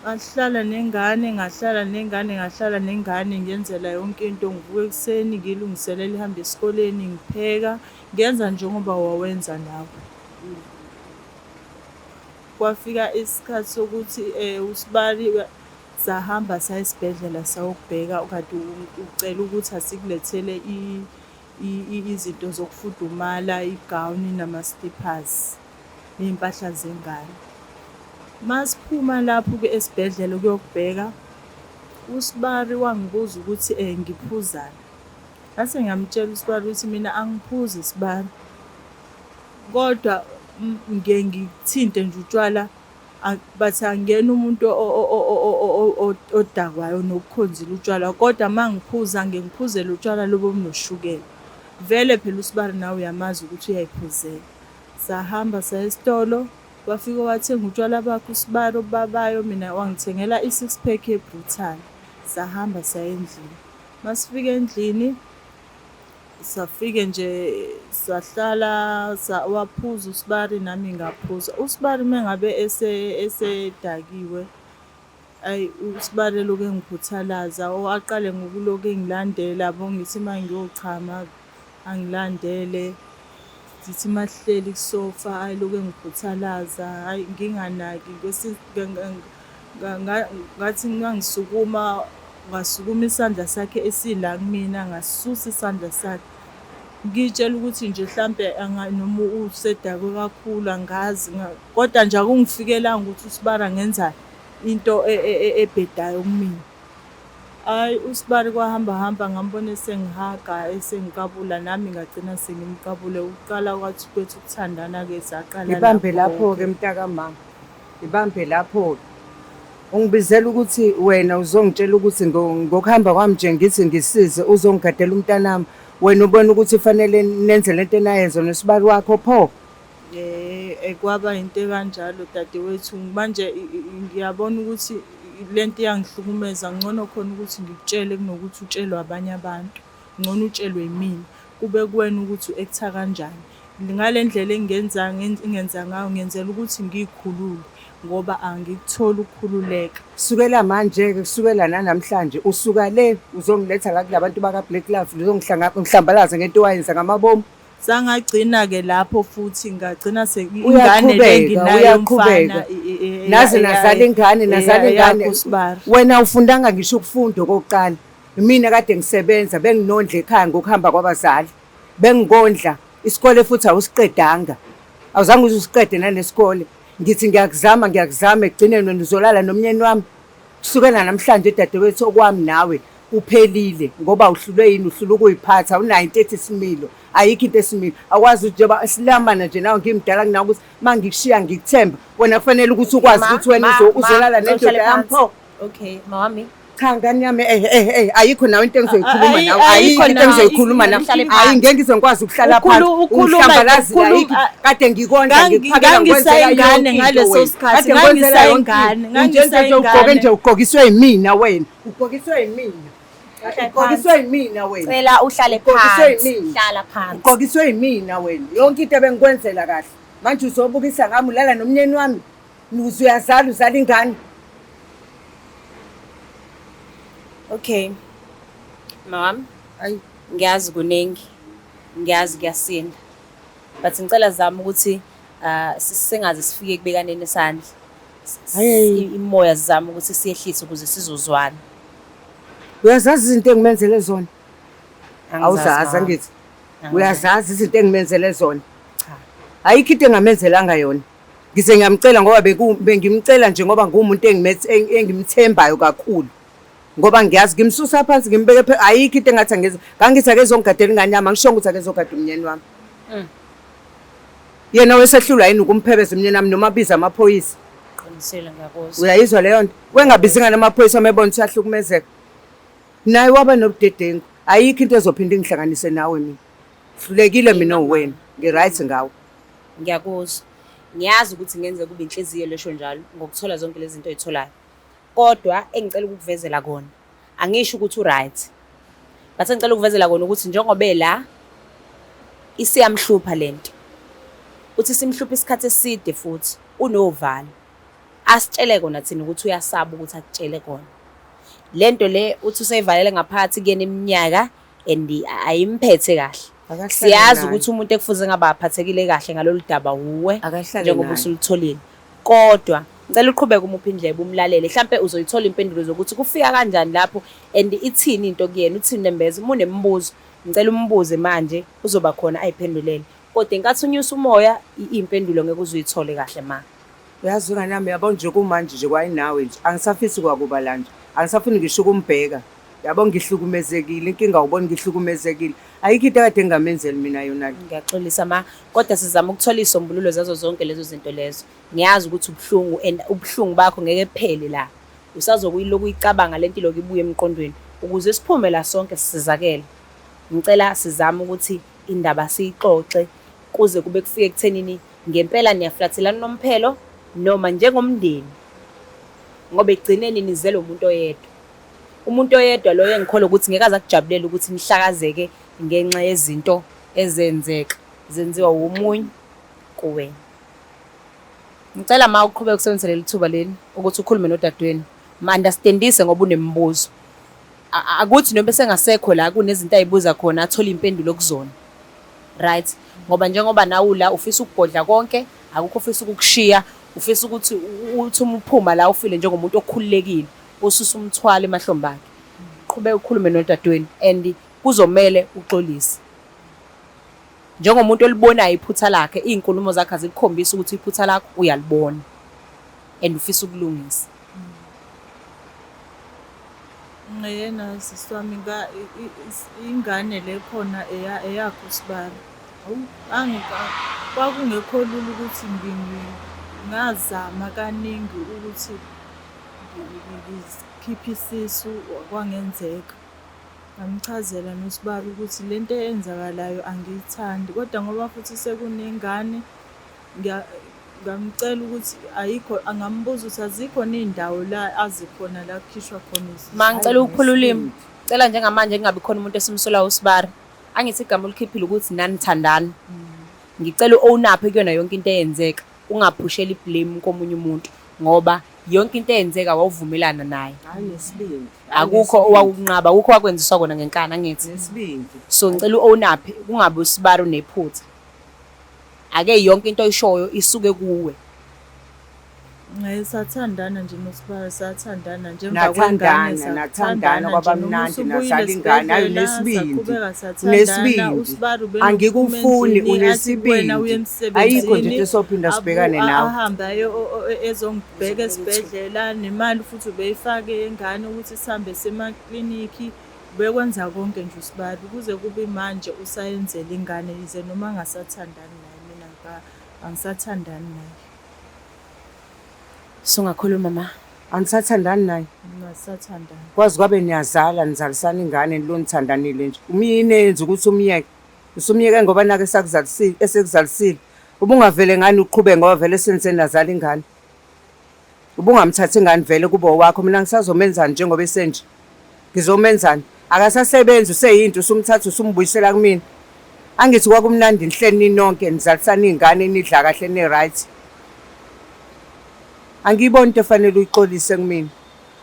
A: Ngahlala nengane, ngahlala nengane, ngahlala nengane ngiyenzela yonke into. Ngivuka ekuseni ngiyilungiselela ihambe esikoleni, ngipheka, ngenza njengoba wawenza nawe. Kwafika isikhathi sokuthi uSibali sahamba saya esibhedlela sayokubheka kanti ucela ukuthi asikulethele izinto zokufudumala, igawuni nama-slippers ney'mpahla zengane. Masiphuma lapho-ke esibhedlela ukuyokubheka, uSibari wangibuza ukuthi ngiphuzani. Ngase ngiyamtshela uSibari ukuthi mina angiphuzi Sibari, kodwa ngiye ngikuthinte nje utshwala, but angiyena umuntu odakwayo nokukhonzile utshwala, kodwa uma ngiphuza ngiye ngiphuzele utshwala lobu obunoshukela. Vele phela uSibari nawe uyamazi ukuthi uyayiphuzela. Sahamba saya esitolo, wafike wathenga utshwala bakhe uSibari obubabayo, mina wangithengela i-six pack ye-Brutal. Sahamba saya endlini. Masifika endlini safike nje sahlala waphuza uSibari nami ngaphuza. USibari uma ngabe esedakiwe, ayi uSibari elokhu engikhuthalaza, aqale ngokulokhu engilandela yabo, ngithi uma ngiyochama angilandele. Ngithi uma sihleli kusofa ayi lokhu engikhuthalaza, hhayi nginganaki. Ngathi uma ngisukuma, ngasukuma isandla sakhe esila kumina, ngasisusa isandla sakhe. Ngiy'tshela ukuthi nje hlampe noma usedakwe kakhulu angazi, kodwa nje akungifikelanga ukuthi uSibari angenza into ebhedayo kumina. Hhayi uSibari kwahamba hamba ngambona esengihaga, esengiqabula nami ngagcina sengimqabule. Ukuqala kwethu ukuthandana-ke saqala
B: Ibambe lapho-ke mntakamama, ibambe lapho-ke. Ungibizela ukuthi wena uzongitshela ukuthi ngokuhamba kwami nje ngithi ngisize uzongigadela umntanami. Wena ubona ukuthi fanele nenze lento enayenza nosibali wakho pho?
A: Kwaba into ekanjalo dadewethu. Manje ngiyabona ukuthi lento iyangihlukumeza ngcono khona ukuthi ngikutshele kunokuthi utshelwe abanye abantu. Ngcono utshelwe yimina. Kube kuwena ukuthi u-act-a kanjani. Ngale ndlela engingenza engenza ngayo ngenzela ukuthi ngiy'khulule ngoba angikutholi ukukhululeka.
B: Kusukela manje-ke, kusukela nanamhlanje, usuka le uzongiletha la kulabantu baka-Black Life uzongihlambalaza ngento owayenza ngamabomu.
A: Sangagcina-ke lapho futhi ngagcina ingane le
B: Uyaqhubeka,
A: enginayo
B: uyaqhubeka.
A: yomfana
B: Naze nazala ingane, nazala ingane.
A: eyakho sibari.
B: Wena awufundanga ngisho ukufunda okokuqala. Imina kade ngisebenza, benginondla ekhaya ngokuhamba kwabazali. Bengikondla, isikole futhi awusiqedanga. Awuzange uze usiqede nanesikole. Ngithi ngiyakuzama, ngiyakuzama ekugcineni wena uzolala nomnyeni wami. Kusukela namhlanje dadewethu okwami nawe kuphelile ngoba uhlulwe yini? Uhlulwe ukuy'phatha, awunayo into ethi isimilo. Ayikho into esimilo. Awukwazi ukuthi njengoba silamana nje nawe ngimdala kunawe ukuthi uma ngikushiya ngikuthemba. Wena kufanele ukuthi ukwazi
C: Ma,
B: ukuthi wena
C: ma, ma,
B: uzolala
C: ngicela
B: nendoda
C: uhlale
B: yami
C: phansi.
B: pho.
C: Okay, mawami.
B: Cha ngane yami eh eh eh ayikho nawe into engizoyikhuluma nawe
A: Ayikho
B: ayikho into
A: nawe.
B: engizoyikhuluma nawe
C: Uhlale
B: hayi
C: phansi.
B: ngeke ngize ngikwazi ukuhlala phansi ungihlambalazile ayikho kade ngikondla ngikuphakela ngikwenzela
A: Ngangisayingane
B: yonke into
A: ngaleso
B: wena
A: sikhathi,
B: kade ngikwenzela yonke
A: ngangisayingane,
B: into nje nje ugqoke
A: ngangisayingane.
B: nje ugqokiswe yimina wena ugqokiswe yimina
C: Uhlale
B: ugqokiswe yimina wena
C: Cela uhlale
B: Ugqokiswe
C: phansi.
B: yimina.
C: Hlala phansi.
B: Ugqokiswe yimina wena yonke into ebengikwenzela kahle manje uzobukisa ngami ulala nomnyeni wami uze uyazala uzala ingane.
C: Okay. Mawami,
B: Ayi.
C: ngiyazi kuningi. Ngiyazi kuyasinda. But ngicela zama ukuthi singaze sifike ekubekaneni isandla.
B: Ayi.
C: Imoya sizama ukuthi siyehlise ukuze sizozwana.
B: Uyazazi izinto engimenzele zona?
C: Angizazi,
B: Awuzazi
C: mama.
B: angithi?
C: Angizazi.
B: Uyazazi izinto engimenzele zona?
C: Cha.
B: Ayikho into engamenzelanga yona. Ngize ngiyamcela ngoba bengimcela nje ngoba nguwumuntu engimthembayo kakhulu. Ngoba ngiyazi ngimsusa phansi ngimbeke ayikho into engathi angeze. Ngangithi akezongigadela ingane yami, angishongo ukuthi akezogada umnyeni wami. Yena wesehlulwa yini ukumphebeza umnyeni wami noma abize amaphoyisa?
C: Qinisile ngiyakuzwa.
B: Uyayizwa leyo nto? Wengabizi ngane amaphoyisa uma ebona ukuthi uyahlukumezeka. Naye waba nobudedengu. Ayikho into ezophinde ingihlanganise nawe mina. Hlulekile mina uwena. Ngi-right ngawe.
C: Ngiyakuzwa. Ngiyazi ukuthi ngenze kube inhliziyo lesho njalo ngokuthola zonke lezi zinto oyitholayo. Kodwa engicela ukukuvezela kona, angisho ukuthi u-right. But engicela ukukuvezela kona ukuthi njengoba ela isiyamhlupha lento. Uthi simhlupha isikhathi eside futhi unovalo. Asitshele kona thina ukuthi uyasaba ukuthi akutshele kona. Lento le uthi useyivalele ngaphakathi kuyena iminyaka and ayimphethe kahle.
B: Akahlale
C: Siyazi
B: naye.
C: ukuthi umuntu ekufuze ngabe aphathekile kahle ngalolu daba wuwe
B: Akahlale
C: njengoba
B: naye.
C: usulutholile. Kodwa ngicela uqhubeke umuphe indlebe umlalele, mhlampe uzoyithola impendulo zokuthi kufika kanjani lapho and ithini into kuyena, uthini nembeza. Uma unemibuzo ngicela umbuze manje uzoba khona ayiphendulele. Kodwa inkathi unyusa umoya iy'mpendulo ngeke uze uyithole kahle ma.
B: Uyazi ngane yami yabo nje kumanje nje kwayinawe nje angisafisi kwakuba la nje angisafuni ngisho ukumbheka yabo ngihlukumezekile inkinga awuboni ngihlukumezekile ayikho into ekade ngingamenzeli mina yona le.
C: Ngiyaxolisa ma, kodwa sizama ukuthola iy'sombululo zazo zonke lezo zinto lezo. Ngiyazi ukuthi ubuhlungu and ubuhlungu bakho ngeke buphele la. Usazokuyilokhu uyicabanga lento ilokhu ibuya emqondweni. Ukuze siphume la sonke sisizakele, ngicela sizame ukuthi indaba siyixoxe kuze kube kufike ekuthenini ngempela niyaflathelana unomphelo noma njengomndeni ngoba ekugcineni nizele umuntu oyedwa. Umuntu oyedwa loyo engikholwa ukuthi ngeke aze akujabulele ukuthi nihlakazeke ngenxa yezinto ezenzeka zenziwa womunye kuwena. Ngicela ma uqhubeke usebenzise leli thuba leli ukuthi ukhulume nodadewenu, mu-understandise ngoba unemibuzo. Akuthi noma esengasekho la kunezinto ayibuza khona athole iy'mpendulo kuzona. Right? Ngoba njengoba nawe ula ufisa ukubhodla konke, akukho ofisa ukukushiya, ufisa ukuthi uthi uma uphuma la ufile njengomuntu okhululekile, ususa umthwalo emahlombe akhe. Qhubeka ukhulume nodadewenu and kuzomele uxolise. Njengomuntu olibonayo iphutha lakhe, iy'nkulumo zakhe azikukhombisi ukuthi iphutha lakho uyalibona and ufisa ukulungisa.
A: Yena sisi wami ingane le khona eyakho sibali. Hawu kwakungekho lula ukuthi ngazama kaningi ukuthi ngikhiphe isisu kwangenzeka. Ngamchazela nosibali ukuthi le nto eyenzakalayo angiyithandi, kodwa ngoba futhi sekunengane ngamcela ukuthi ayikho, angambuza ukuthi azikho ney'ndawo la azikhona la kukhishwa khona izisu.
C: Ma ngicela ukuphula ulimi. Cela njengamanje kungabi khona umuntu esimsolayo usibari. Angithi igama olikhiphile ukuthi nanithandana. Ngicela u-own up kuyona yonke into eyenzeka. Ungaphusheli i-blame komunye umuntu ngoba yonke into eyenzeka wawuvumelana naye.
B: Hayi nesibindi.
C: Akukho owakunqaba, akukho owakwenziswa kona ngenkani angithi.
B: Nesibindi.
C: So ngicela u-own up kungabi usibari unephutha. Ake yonke into oyishoyo isuke kuwe.
A: Sathandana nje noSibaya, sathandana nje emva kwengane
B: Nathandana, nathandana
A: sathandana
B: kwaba
A: nje noma
B: mnandi,
A: usubuyile
B: nazala ingane, hayi
A: esibhedlela
B: unesibindi.
A: saqhubeka sathandana.
B: Unesibindi.
A: USibari ubenokuphuma
B: Angikufuni
A: endlini athi kuwena uye
B: unesibindi. Ayikho nje
A: emsebenzini
B: into esophinda sibhekane nawe.
A: ahambe aye ezongibheka esibhedlela nemali futhi ubeyifake yengane ukuthi sihambe semaklinikhi. Ubekwenza konke nje uSibari kuze kube manje usayenzela ingane yize noma angasathandani naye mina angisathandani naye.
C: Sungakhuluma ma.
B: Anisathandani naye.
A: Ngasathandani.
B: Kwazi kwabe niyazala nizalisana ingane nilo nithandanile nje. Umyini eyenza ukuthi umyeke. Usumyeke ngoba nake esakuzalisile, esekuzalisile. Ubungavele ngani uqhubeke ngoba vele senise nazala ingane. Ubungamthathi ingane vele kube owakho. Mina ngisazomenzani njengoba esenje? Ngizomenzani? Akasasebenzi useyinto usumthatha usumbuyisela kumina. Angithi kwakumnandi nihleli ninonke nizalisana iy'ngane nidla kahle ni-right. Angiyiboni into efanele uyixolise kumina.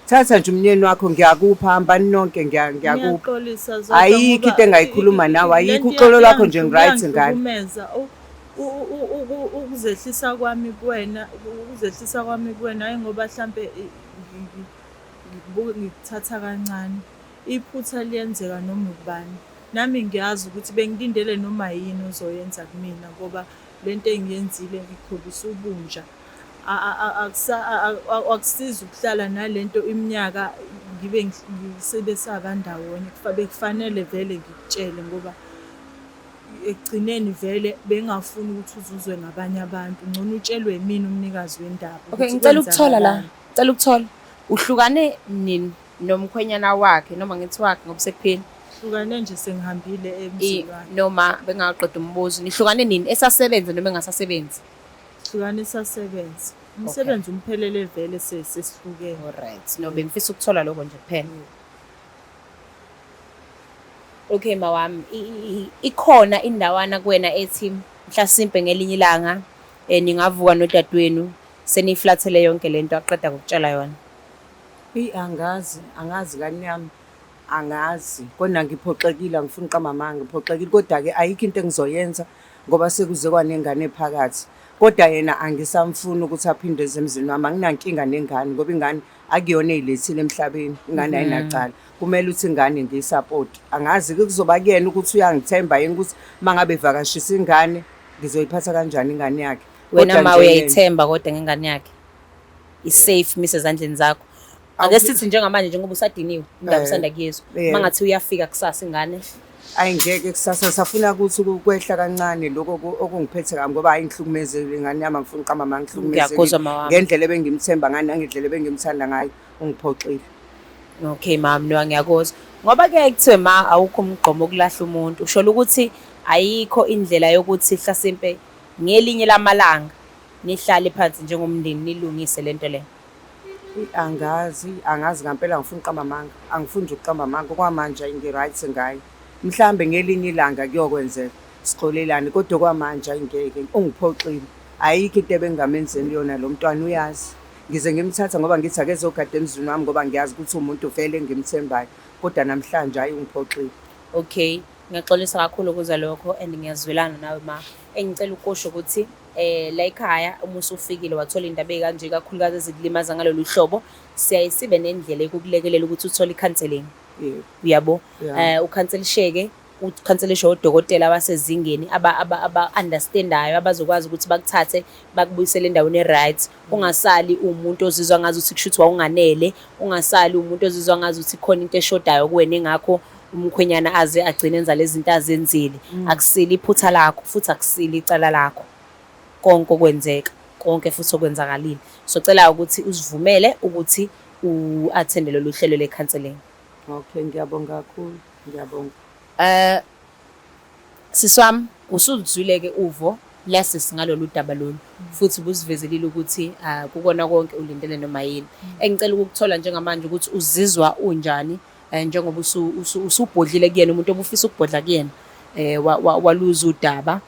B: Thatha nje umnyeni wakho ngiyakupha hambani nonke ngiyakupha.
A: Ngiyaxolisa Zodwa
B: Ayikho
A: ngoba
B: into engayikhuluma nawe, ayikho uxolo lwakho nje ngi-right ngalo.
A: Iyangihlukumeza ukuzehlisa kwami kuwena, ukuzehlisa kwami kuwena hhayi ngoba hlampe ngikuthatha kancane. Iphutha liyenzeka noma ubani. Nami ngiyazi ukuthi bengilindele noma yini ozoyenza kumina ngoba lento engiyenzile ngikhombisa ubunja. Akusizi ukuhlala nalento iminyaka ngibe sibe saba ndawonye. Bekufanele vele ngikutshele ngoba ekugcineni vele bengingafuni ukuthi uzuzwe ngabanye abantu. Ngcono utshelwe yimina umnikazi wendaba
C: Okay,
A: ukuthi
C: ngicela ukuthola la.
A: kwenzakalani.
C: Ngicela ukuthola. Uhlukane nini nomkhwenyana wakhe noma ngithi wakhe ngoba sekuphila?
A: Hlukane nje sengihambile emzini wakhe.
C: Noma bengaqeda umbuzo. Nihlukane nini? Esasebenza noma engasasebenzi?
A: Hlukane esasebenza. Umsebenzi umphelele vele sesihlukene.
C: Alright. No, bengifisa ukuthola lokho nje kuphela. Okay mawami, ikhona indawana kuwena ethi mhlasimpe ngelinye ilanga ningavuka nodadewenu seniyiflathele yonke lento aqeda ngokutshela yona.
B: Eyi angazi, angazi ngane yami. Angazi. Kona ngiphoxekile angifuni ukuqamba amanga, ngiphoxekile kodwa-ke ayikho into engizoyenza ngoba sekuze kwanengane phakathi. Kodwa yena angisamfuni ukuthi aphinde eze emzini wami. Anginankinga nengane ngoba ingane akuyona eyilethile emhlabeni, ingane ayinacala. Kumele ukuthi ingane ngiyisapoti. Angazi-ke kuzoba kuyena ukuthi uyangithemba yini ukuthi uma ngabe evakashisa ingane ngizoyiphatha kanjani ingane yakhe.
C: Wena
B: Kodwa
C: ma
B: nje yena
C: uyayithemba kodwa ngengane yakhe. I-safe mise ezandleni zakho. Ake sithi njengamanje njengoba usadiniwe indaba usanda kuyezwa.
B: Yebo.
C: Mangathi uyafika kusasa ingane.
B: Ayi ngeke kusasa safuna ukuthi kwehla kancane lokho okungiphethe kabi ngoba hayi ngihlukumezekile ingane yami angifuni uqamba amanga ngihlukumezekile.
C: Ngiyakuzwa mawami.
B: Ngendlela ebengimthemba ngayo nangendlela ebengimthanda ngayo ungiphoxile.
C: Okay mama no ngiyakuzwa. Ngoba kuyaye kuthiwe ma awukho umgqomo wokulahla umuntu. Usho ukuthi ayikho indlela yokuthi hlasimpe ngelinye lamalanga nihlale phansi njengomndeni nilungise lento le.
B: Angazi, angazi ngampela angifuni ukuqamba amanga. Angifuni nje ukuqamba amanga okwamanje ayi ngi-right ngaye. Mhlambe ngelinye ilanga kuyokwenzeka sixolelane kodwa okwamanje ayi ngeke ungiphoxile. Ayikho into ebengingamenzeli yona lo mntwana uyazi. Ngize ngimthatha ngoba ngithi akezogada emzini wami ngoba ngiyazi ukuthi umuntu vele engimthembayo. Kodwa namhlanje hhayi ungiphoxile.
C: Okay, ngiyaxolisa kakhulu ukuzwa lokho and ngiyazwelana nawe ma. Engicela ukusho ukuthi la ekhaya uma usufikile wathola indaba ey'kanje ikakhulukazi ezikulimaza ngalolu hlobo, siyaye sibe nendlela yokukulekelela ukuthi uthole i-counselling.
B: Yebo.
C: Uyabo?
B: Yeah.
C: Ukhanselisheke, ukhanselishwe odokotela abasezingeni aba-understandayo abazokwazi ukuthi bakuthathe bakubuyisele endaweni e-right. Ungasali uwumuntu ozizwa ngazuthi kushuthi wawunganele, ungasali uwumuntu ozizwa ngazuthi khona into eshodayo kuwena engakho umkhwenyana aze agcine enza lezi zinto azenzile. Akusilo iphutha lakho futhi akusilo icala lakho. Konke okwenzeka, konke futhi okwenzakalile. So cela ukuthi uzivumele ukuthi U-attende lolu hlelo le-counselling.
B: Okay, ngiyabonga kakhulu, ngiyabonga.
C: Sisi wami, usuluzwile-ke uvo lasisi ngalolu daba lolu, futhi ubusivezelile ukuthi kukona konke ulindele noma yini. Engicela ukukuthola njengamanje ukuthi uzizwa unjani njengoba usubhodlile kuyena umuntu obufisa ukubhodla kuyena, waluza udaba.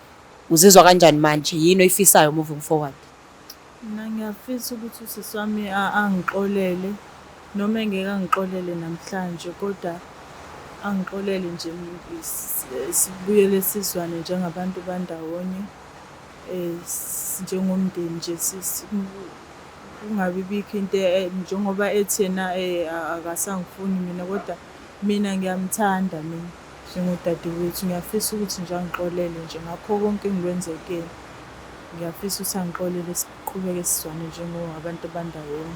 C: Uzizwa kanjani manje? Yini oyifisayo moving forward?
A: Mina ngiyafisa ukuthi usisi wami angixolele noma engeke angixolele namhlanje kodwa angixolele nje sibuyele sizwane njengabantu bandawonye njengomndeni nje kungabi bikho into njengoba ethi yena akasangifuni mina kodwa mina ngiyamthanda mina njengodadewethu. Ngiyafisa ukuthi nje angixolele nje ngakho konke engikwenze kuyena. Ngiyafisa ukuthi angixolele siqhubeke sizwane njengobantu abandawonye.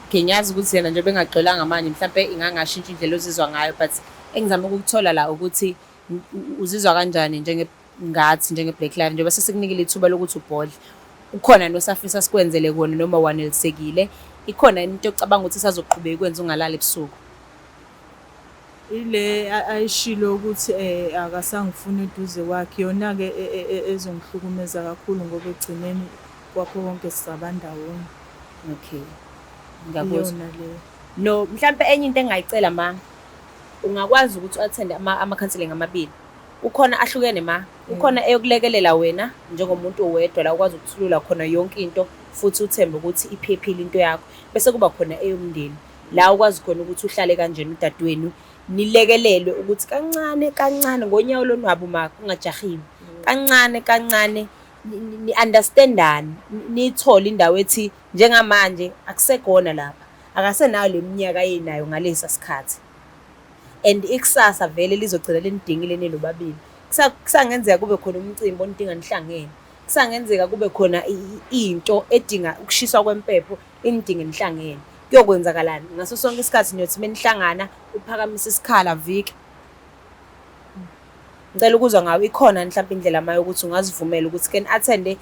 C: Okay, ngiyazi ukuthi yena njengoba engaxolanga manje mhlampe ingangashintsha indlela ozizwa ngayo, but engizama ukukuthola la ukuthi uzizwa kanjani njenge ngathi njenge-Black Life njengoba sesikunikile ithuba lokuthi ubhodle. Ukhona yini osafisa sikwenzele kona noma wanelisekile? Ikhona yini into ocabanga ukuthi isazoqhubeka ikwenze ungalali ebusuku?
A: Ile ayishilo ukuthi akasangifuni eduze kwakhe, iyona-ke ezongihlukumeza kakhulu ngoba ekugcineni kwakho konke sizaba ndawonye.
C: Okay, ngiyakuzwa.
A: Iyona leyo.
C: No, mhlampe enye into engingayicela ma, ungakwazi ukuthi u-attende ama-counselling amabili. Kukhona ahlukene ma, kukhona eyokulekelela wena njengomuntu owedwa la ukwazi ukuthulula khona yonke into futhi uthembe ukuthi iphephile into yakho. Bese kuba khona eyomndeni la ukwazi khona ukuthi uhlale kanjena udadewenu nilekelelwe ukuthi kancane kancane ngonyawo lonwabu ma kungajahiwe. Kancane kancane ni-understandane, niyithole indawo ethi njengamanje akusekona lapha. Akasenayo le minyaka ayenayo ngalesa sikhathi. And ikusasa vele lizogcina linidingile ninobabili. Kusangenzeka kube khona umcimbi onidinga nihlangene. Kusangenzeka kube khona into edinga ukushiswa kwempepho inidinge nihlangene. Kuyokwenzakalani? Ngaso sonke isikhathi niyothi menihlangana uphakamise isikhala viki. Ngicela ukuzwa ngawe, ikhona mhlawumbe indlela ma yokuthi ungazivumela ukuthi ke ni-attende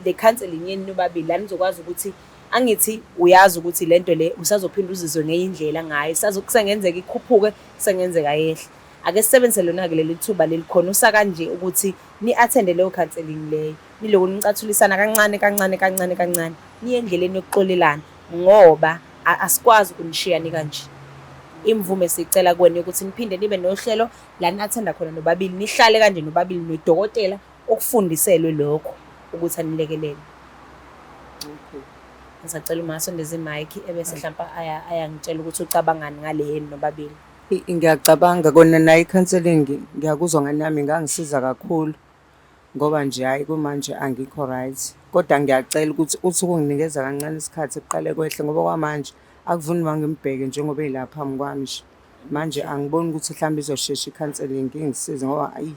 C: le counselling yenu nobabili la nizokwazi ukuthi angithi uyazi ukuthi le nto le usazophinda uzizwe ngenye indlela ngayo, kusengenzeka ikhuphuke, kusengenzeka yehle. Ake sisebenzise lona-ke leli thuba leli khona usakanje ukuthi ni-attende leyo counselling leyo, niloku nicathulisana kancane kancane kancane kancane, niye endleleni yokuxolelana ngoba asikwazi ukunishiya nikanje. Imvume siyicela kuwena yokuthi niphinde nibe nohlelo la ni-attenda khona nobabili, nihlale kanje nobabili nodokotela okufundiselwe lokho ukuthi anilekelele.
B: Okay.
C: Ngisacela uma asondeze imayikhi ebese mhlawumpe ayangitshela ukuthi ucabangani ngale yenu nobabili.
B: Ngiyacabanga kona nayo i-counselling ngiyakuzwa nganami ingangisiza kakhulu ngoba nje hhayi kumanje angikho right. Kodwa ngiyacela ukuthi uthi ukunginikeza kancane isikhathi kuqale kwehle ngoba kwamanje akuvuni uma ngimbheke njengoba ela phambi kwami nje. Manje angiboni ukuthi mhlawumbe izoshesha i-counselling ingisize ngoba ayi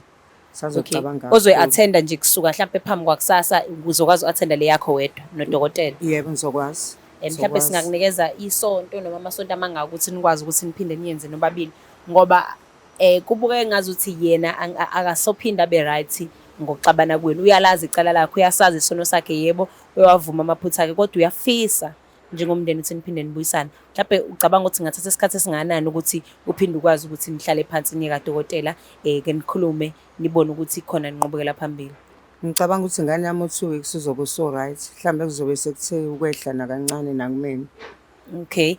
B: sazocabanga kakhulu.
C: Ozoyi-attenda nje kusuka mhlampe phambi kwakusasa uzokwazi uku-attenda le yakho wedwa nodokotela.
B: Yebo, ngizokwazi.
C: Mhlampe
B: Ngizokwazi.
C: singakunikeza isonto noma amasonto amangaka ukuthi nikwazi ukuthi niphinde niyenze nobabili ngoba kubukeka ngazuthi yena akasophinda abe right ngokuxabana kwenu. Uyalazi icala lakhe, uyasazi isono sakhe, yebo, uyawavuma amaphutha akhe kodwa uyafisa njengomndeni ukuthi niphinde nibuyisane. Mhlampe ucabanga ukuthi ngathatha isikhathi esingakanani ukuthi uphinde ukwazi ukuthi nihlale phansi niye kadokotela ke nikhulume nibone ukuthi khona ninqubekela phambili?
B: Ngicabanga ukuthi ingane yami u-2 weeks uzobe usu-right. Mhlawumbe kuzobe sekuthe ukwehla nakancane nakumina.
C: Okay.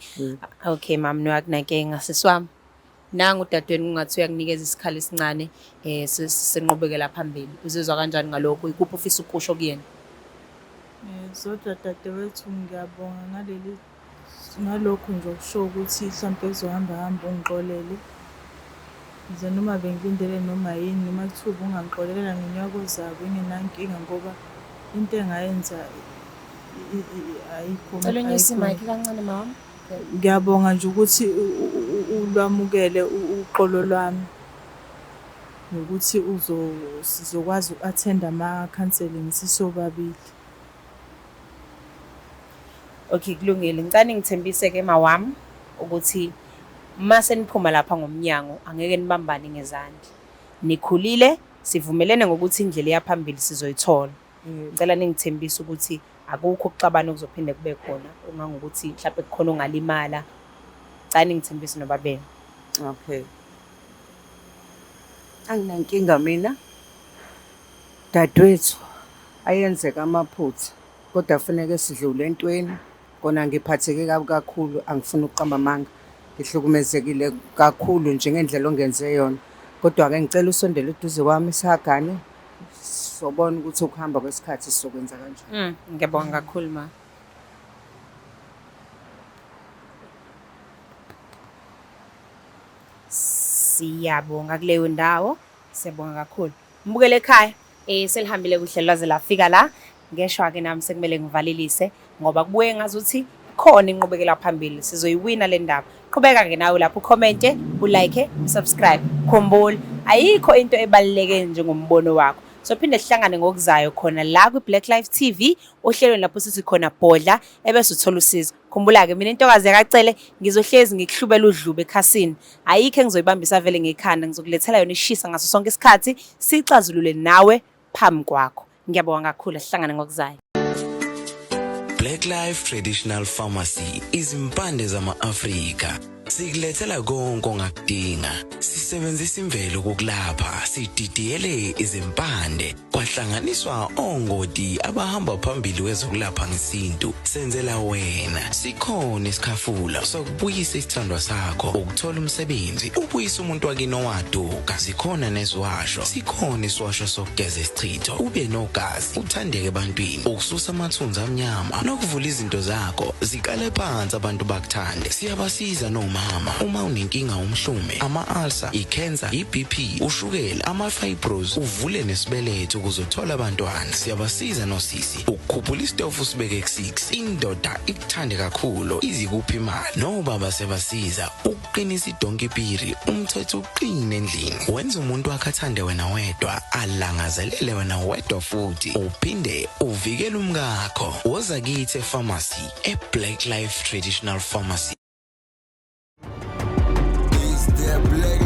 C: Okay ma'am, no akunankinga sisi wami. Nangu udadewenu kungathi uyakunikeza isikhala esincane senqubekela phambili. Uzizwa kanjani ngalokho? Ikuphi ofisa ukusho kuyena?
A: Zodwa dadewethu, ngiyabonga ngaleli ngalokhu nje okusho ukuthi mhlampe kuzohamba hambe ungixolele. Ngize noma bengilindele noma yini noma kuthiwa ubungangixolela ngonyaka ozayo bengingenankinga ngoba into engayenza ayikho.
C: Cela unyuse
A: ayikho.
C: Imayikhi kancane mama.
A: Ngiyabonga nje ukuthi ulwamukele uxolo lwami nokuthi sizokwazi uku-attenda ama-counselling sisobabili.
C: Okay, kulungile. Ngicela ningithembise ke mawami ukuthi mase niphuma lapha ngomnyango angeke nibambane ngezandla. Nikhulile, sivumelene ngokuthi indlela eya phambili sizoyithola. Ngicela ningithembise ukuthi Akukho ukuxabana okuzophinde kube khona ungangokuthi mhlawumbe kukhona ongalimala. Cani ngithembise nobabili.
B: Okay. Anginankinga mina. Dadewethu, ayenzeka amaphutha kodwa kufuneke sidlule entweni. Kona ngiphatheke kabi kakhulu, angifuni ukuqamba amanga. Ngihlukumezekile kakhulu nje ngendlela ongenze yona. Kodwa-ke ngicela usondele eduze kwami sihagane, sobona ukuthi ukuhamba kwesikhathi sizokwenza kanjani.
C: Ngiyabonga kakhulu ma. Siyabonga kuleyo ndawo. Siyabonga kakhulu. Mbukele ekhaya, selihambile kuhle lwaze lafika la. Ngeshwa ke nami sekumele ngivalelise ngoba kubuye ngazuthi khona inqubekela phambili sizoyiwina le ndaba. Qhubeka ke nawe lapho ucommente, ulike, usubscribe. Khumbula, ayikho into ebaluleke njengombono wakho. Sophinde sihlangane ngokuzayo khona la kwi-Black Life TV ohlelweni lapho sithi khona bhodla ebese uthola usizo. Khumbula-ke mina intokazi yakaCele ngizohlezi ngikuhlubela udlube ekhasini. Ayikho engizoyibambisa vele ngekhanda, ngizokulethela yona ishisa ngaso sonke isikhathi, siyixazulule nawe phambi kwakho. Ngiyabonga kakhulu, asihlangane ngokuzayo.
E: Black Life Traditional Pharmacy izimpande zama-Afrika sikulethela konke ongakudinga. Sisebenzisa imvelo ukukulapha, sididiyele izimpande kwahlanganiswa ongoti abahamba phambili kwezokulapha ngesintu. Senzela wena, sikhona isikhafula sokubuyisa isithandwa sakho, ukuthola umsebenzi, ubuyise umuntu wakini owaduka. Zikhona neziwasho, sikhona isiwasho sokugeza isichitho, ube nogazi, uthandeke ebantwini, ukususa amathunzi amnyama nokuvula izinto zakho ziqale phansi abantu bakuthande. Siyabasiza nomama uma unenkinga umhlume, ama-ulcer, i-cancer, i-BP, ushukela, ama-fibros, uvule nesibeletho ukuze uthole abantwana. Siyabasiza nosisi ukukhuphula isitofu usibeke ku-6, indoda ikuthande kakhulu izikuphi imali. Nobaba siyabasiza ukuqinisa idonki piri, umthetho uqine endlini, wenza umuntu wakhe athande wena wedwa, alangazelele wena wedwa futhi uphinde uvikele umkakho. Woza kithi epharmacy e-Black Life Traditional Pharmacy.
F: It's the Black